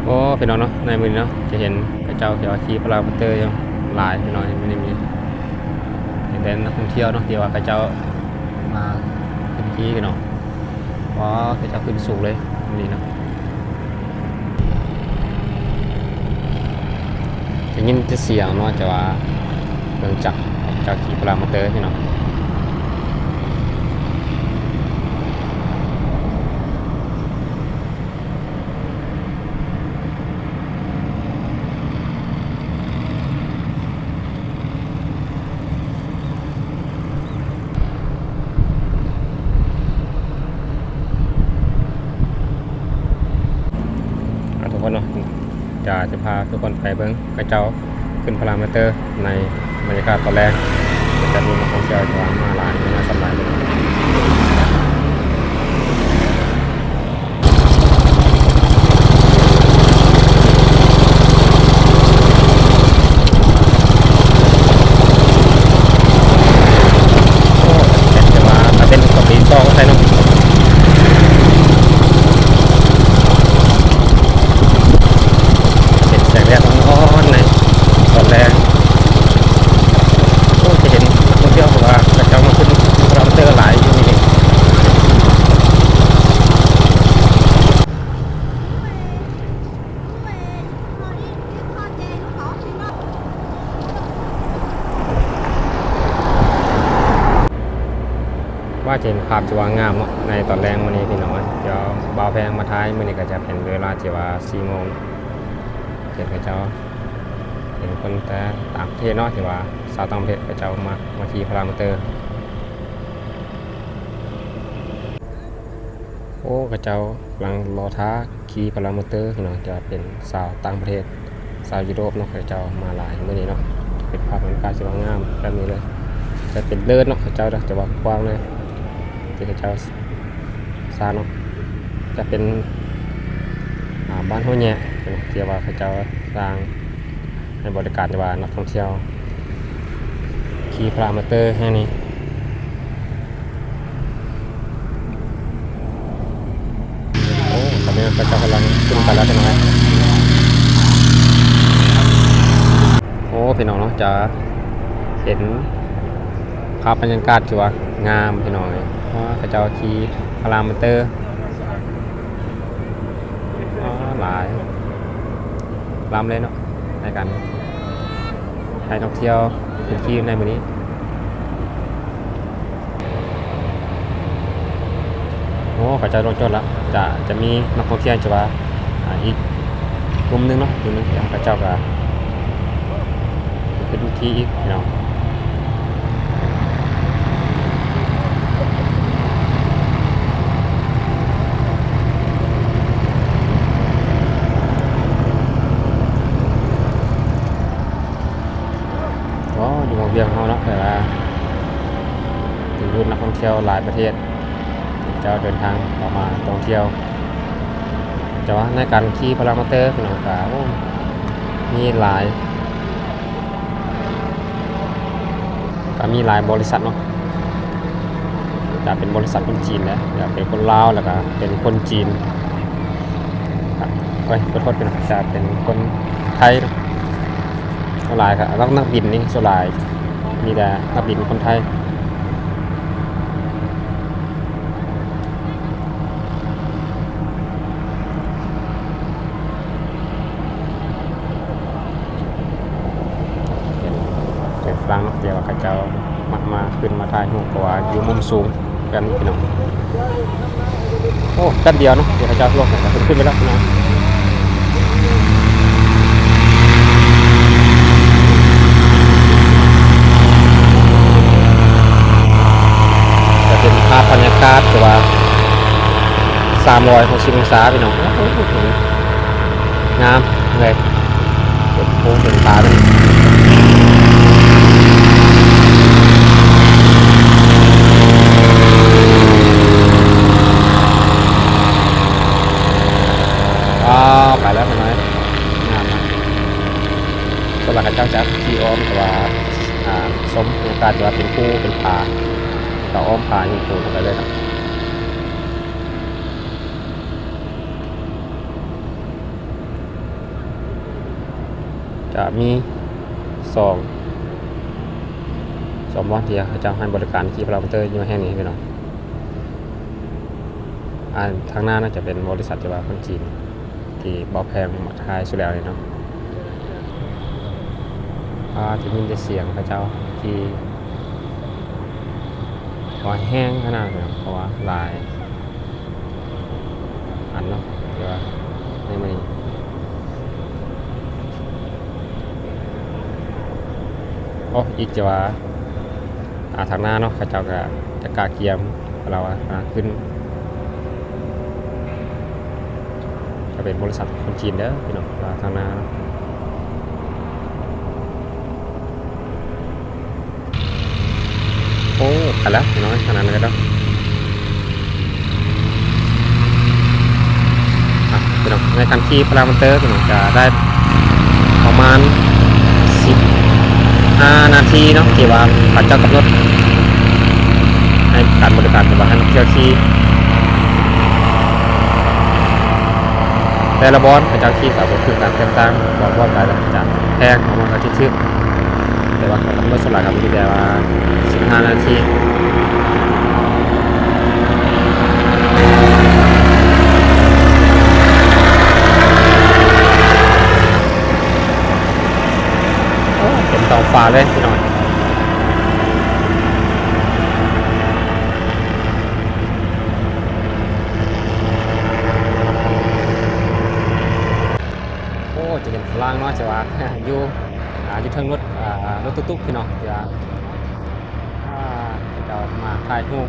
ໂອ້ ພີ່ນ້ອງເນາະ ໃນມື້ນີ້ເນາະ ຈະເຫັນເຂົາເຈົ້າທີ່ວ່າຂີ່ພາຣາມອເຕີຢ່າງຫຼາຍ ພີ່ນ້ອງ. ມື້ນີ້ມີ ເຫັນແຕ່ນັກທ່ອງທ່ຽວເນາະ ທີ່ວ່າເຂົາເຈົ້າມາຂຶ້ນຂີ່ ພີ່ນ້ອງ. ວ້າ ເຂົາເຈົ້າຂຶ້ນສູງເລີຍມື້ນີ້ເນາະ. ໄດ້ຍິນແຕ່ສຽງເນາະ ແຕ່ວ່າເຄື່ອງຈັກ ເຂົາເຈົ້າຂີ່ພາຣາມອເຕີ ພີ່ນ້ອງ. ອ່າ ທຸກຄົນເນາະ ຈະ ຈະພາທຸກຄົນໄປເບິ່ງເຂົາເຈົ້າຂຶ້ນພາຣາມອເຕີ ໃນບັນຍາກາດຕອນແລງ. ຈະມີນັກທ່ອງທ່ຽວທີ່ວ່າມາຫຼາຍ ມາສ່ຳຫຼາຍ. ໂອ້ ແຕ່ວ່າຕາເວັນກໍມີຊອກໃສ່ເນາະ ເປັນແສງແດດອ່ອນໆ ໃນຕອນແລງ. ໂອ້ ຈະເຫັນນັກທ່ອງທ່ຽວ ເພາະວ່າເຂົາເຈົ້າມາຂຶ້ນພາຣາມອເຕີຫຼາຍຢູ່ນີ້. ວ່າຈະເຫັນພາບທີ່ວ່າງາມເນາະ ໃນຕອນແລງມື້ນີ້ ພີ່ນ້ອງເອີຍ. ດຽວບ່າວແພງມາຖ່າຍ ມື້ນີ້ກໍຈະເປັນເວລາທີ່ວ່າສີ່ໂມງ. ເຫັນເຂົາເຈົ້າ ເຫັນຄົນແຕ່ຕ່າງປະເທດເນາະ ທີ່ວ່າຊາວຕ່າງປະເທດເຂົາເຈົ້າມາ ມາຂີ່ພາຣາມອເຕີ. ໂອ້ ເຂົາເຈົ້າກຳລັງລໍຖ້າຂີ່ພາຣາມອເຕີ ພີ່ນ້ອງ. ຈະເປັນຊາວຕ່າງປະເທດ ຊາວຢູໂຣບເນາະ ເຂົາເຈົ້າມາຫຼາຍມື້ນີ້ເນາະ. ເປັນພາບບັນຍາກາດທີ່ວ່າງາມແບບນີ້ເລີຍ. ຈະເປັນເດີ່ນເນາະ ເຂົາເຈົ້າຈະ ຈະວ່າກວ້າງເລີຍ ທີ່ເຂົາເຈົ້າສ້າງເນາະ. ຈະເປັນ ອ່າ ບ້ານຫ້ວຍແຍະ ທີ່ວ່າເຂົາເຈົ້າສ້າງໃຫ້ບໍລິການ ທີ່ວ່ານັກທ່ອງທ່ຽວຂີ່ພາຣາມອເຕີແຫ່ງນີ້. ໂອ້ ຕອນນີ້ເຂົາເຈົ້າກຳລັງຂຶ້ນໄປແລ້ວ ພີ່ນ້ອງ. ໂອ້ ພີ່ນ້ອງເນາະ ຈະເຫັນພາບບັນຍາກາດທີ່ວ່າງາມ ພີ່ນ້ອງເອີຍ. ເພາະວ່າເຂົາເຈົ້າຂີ່ພາຣາມອເຕີ ຫຼາຍລຳເລີຍເນາະ ໃນການ ໃຫ້ນັກທ່ອງທ່ຽວຂຶ້ນຂີ່ໃນມື້ນີ້. ໂອ້ ເຂົາເຈົ້າລົງຈົດລະ ຈະ ຈະມີນັກທ່ອງທ່ຽວຈະວ່າ ອ່າ ອີກກຸ່ມໜຶ່ງເນາະ ກຸ່ມໜຶ່ງ ເຂົາເຈົ້າກໍຂຶ້ນຂີ່ອີກເນາະ. ອໍ ຢູ່ໝ່ອງວຽງເຮົາເນາະ ແຕ່ວ່າດຶງດູດນັກທ່ອງທ່ຽວຫຼາຍປະເທດ ເຂົາເຈົ້າເດີນທາງເຂົ້າມາທ່ອງທ່ຽວ. ແຕ່ວ່າໃນການຂີ່ພາຣາມອເຕີ ພີ່ນ້ອງ ກໍ ໂອ້ ມີຫຼາຍ ກໍມີຫຼາຍບໍລິສັດເນາະ ຈະເປັນບໍລິສັດຄົນຈີນແຫຼະ ຈະເປັນຄົນລາວ ແລ້ວກໍເປັນຄົນຈີນ ເອີຍ ຂໍໂທດ ຈະເປັນຄົນໄທເນາະ. ສ່ວນຫຼາຍກໍນັກ ນັກບິນນີ້ ສ່ວນຫຼາຍມີແຕ່ນັກບິນຄົນໄທ. ເປັນ ເປັນຝຣັ່ງເນາະ ແຕ່ວ່າເຂົາເຈົ້າມັກມາ ຂຶ້ນມາຖ່າຍຮູບ ເພາະວ່າຢູ່ມຸມສູງ ກັນພີ່ນ້ອງ. ໂອ້ ແປັບດຽວເນາະ ດຽວເຂົາເຈົ້າລົງ ເພິ່ນຂຶ້ນໄປແລ້ວພີ່ນ້ອງ. ກໍເປັນພາບບັນຍາກາດທີ່ວ່າສາມຮ້ອຍຫົກສິບອົງສາພີ່ນ້ອງ. ໂອ້ໂຫ ງາມເລີຍ. ໂອ້ ເປັນຜາເລີຍ. ວ້າວ ໄປແລ້ວພີ່ນ້ອງ ງາມນະ. ສ່ວນຫຼາຍເຂົາເຈົ້າຈະຂີ່ອ້ອມ ແຕ່ວ່າ ອ່າ ຊົມບັນຍາກາດທີ່ວ່າເປັນພູເປັນຜາ ກໍອ້ອມຜາຫີນໂຂງໄປເລີຍເນາະ. ກະມີສອງ ສອງບ່ອນທີ່ເຂົາເຈົ້າໃຫ້ບໍລິການຂີ່ພາລາມໍເຕີຢູ່ແຫ່ງນີ້ພີ່ນ້ອງ. ອ່າ ທາງໜ້າໜ້າຈະເປັນບໍລິສັດທີ່ວ່າຄົນຈີນ ທີ່ເບົາແພງມາຖ່າຍສຸດແລ້ວນີ້ເນາະ. ອ່າ ໄດ້ຍິນແຕ່ສຽງເຂົາເຈົ້າຂີ່ ວ່າແຮງຂະໜາດນັ້ນ ເພາະວ່າຫຼາຍ ອັນເນາະ ທີ່ວ່າໃນມື້ນີ້. ໂອ້ ອີກຈະວ່າ ອ່າ ທາງໜ້າເນາະ ເຂົາເຈົ້າກະຈະກະກຽມ ລາວວ່າ ອ່າ ຂຶ້ນ ກະເປັນບໍລິສັດຄົນຈີນເດີພີ່ນ້ອງ ວ່າທາງໜ້າເນາະ. ໂອ້ ໄປແລ້ວພີ່ນ້ອງ ຂະໜາດນັ້ນເດີ. ອ່ະ ພີ່ນ້ອງ ໃນການຂີ່ພາລາມໍເຕີພີ່ນ້ອງ ຈະໄດ້ປະມານສິບຫ້ານາທີເນາະ ທີ່ວ່າເຂົາເຈົ້າກຳນົດໃຫ້ການບໍລິການ ຫຼືວ່າໃຫ້ນັກທ່ອງທ່ຽວຂີ່. ແຕ່ລະບ່ອນເຂົາເຈົ້າຂີ່ກະບໍ່ຄືກັນ ແຕກຕ່າງ ບາງບ່ອນກະຈະແພງ ບາງບ່ອນກະຈະຖືກ ແຕ່ວ່າເຂົາກຳນົດສ່ວນຫຼາຍກະມີແຕ່ວ່າສິບຫ້ານາທີ. ໂອ້ ເຕັມທ້ອງຟ້າເລີຍພີ່ນ້ອງ. ໂອ້ ຈະເຫັນຝຣັ່ງເນາະ ຈະວ່າຢູ່ ອ່າ ຢູ່ເທິງລົດ ອ່າ ລົດຕຸກໆ ພີ່ນ້ອງ ທີ່ວ່າ ອ່າ ເຂົາເຈົ້າມາຖ່າຍຮູບ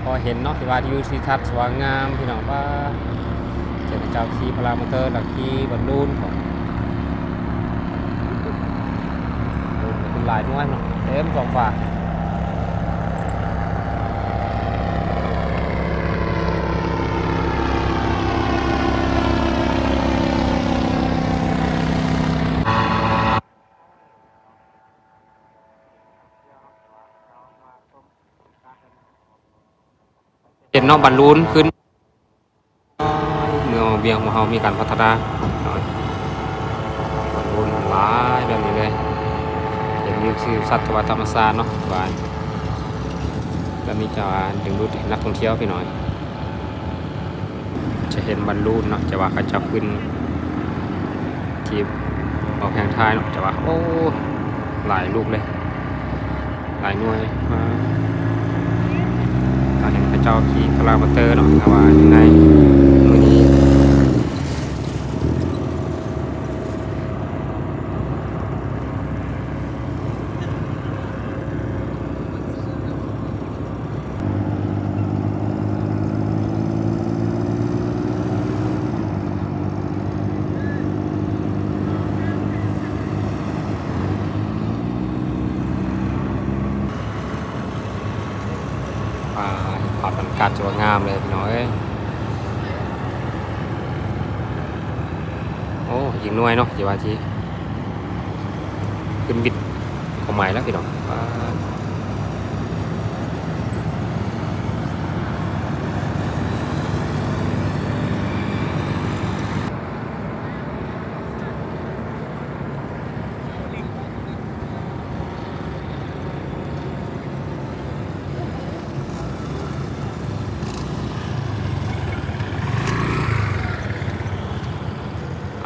ພໍເຫັນເນາະ ທີ່ວ່າທີ່ຢູ່ທິວທັດສະຫວ່າງງາມ ພີ່ນ້ອງ. ປາ ເຈົ້າ ເຈົ້າຂີ່ພາລາມໍເຕີ ແລ້ວຂີ່ບອນລູນ ໂອ້ ເປັນຫຼາຍໜ່ວຍເນາະ ເຕັມທ້ອງຟ້າ. ເຫັນເນາະ ບອນລູນຂຶ້ນ ເມືອງວັງວຽງຂອງເຮົາມີການພັດທະນາ ບອນລູນຫຼາຍແບບນີ້ເລີຍ. ເຫັນວິວທິວທັດ ແຕ່ວ່າທຳມະຊາດເນາະ ວ່າແບບນີ້ຈະດຶງດູດໃຫ້ນັກທ່ອງທ່ຽວພີ່ນ້ອງ. ຈະເຫັນບອນລູນເນາະ ຈະວ່າເຂົາເຈົ້າຂຶ້ນທີ່ເບົາແພງທ້າຍເນາະ ຈະວ່າ ໂອ້ ຫຼາຍລູກເລີຍ ຫຼາຍໜ່ວຍ. ມາ ເຮົາເຫັນເຂົາເຈົ້າຂີ່ພາລາມໍເຕີເນາະ ແຕ່ວ່າຢູ່ໃນມື້ນີ້ ອ່າ ເຫັນພາບບັນຍາກາດທີ່ວ່າງາມເລີຍພີ່ນ້ອງເອີຍ. ໂອ້ ອີກໜ່ວຍເນາະ ທີ່ວ່າທີ່ ຂຶ້ນວິດເຂົ້າໃໝ່ແລ້ວພີ່ນ້ອງ. ປາດ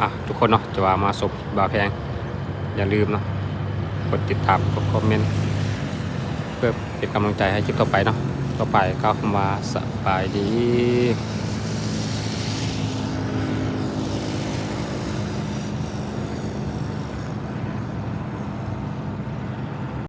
ອ່ະ ທຸກຄົນເນາະ ຈະວ່າມາຊົມ ບ່າວແພງ ຢ່າລືມເນາະ ກົດຕິດຕາມ ກົດຄອມເມັນ ເພື່ອເປັນກຳລັງໃຈໃຫ້ຄລິບຕໍ່ໄປເນາະ. ຕໍ່ໄປກ່າວຄຳວ່າສະບາຍດີ.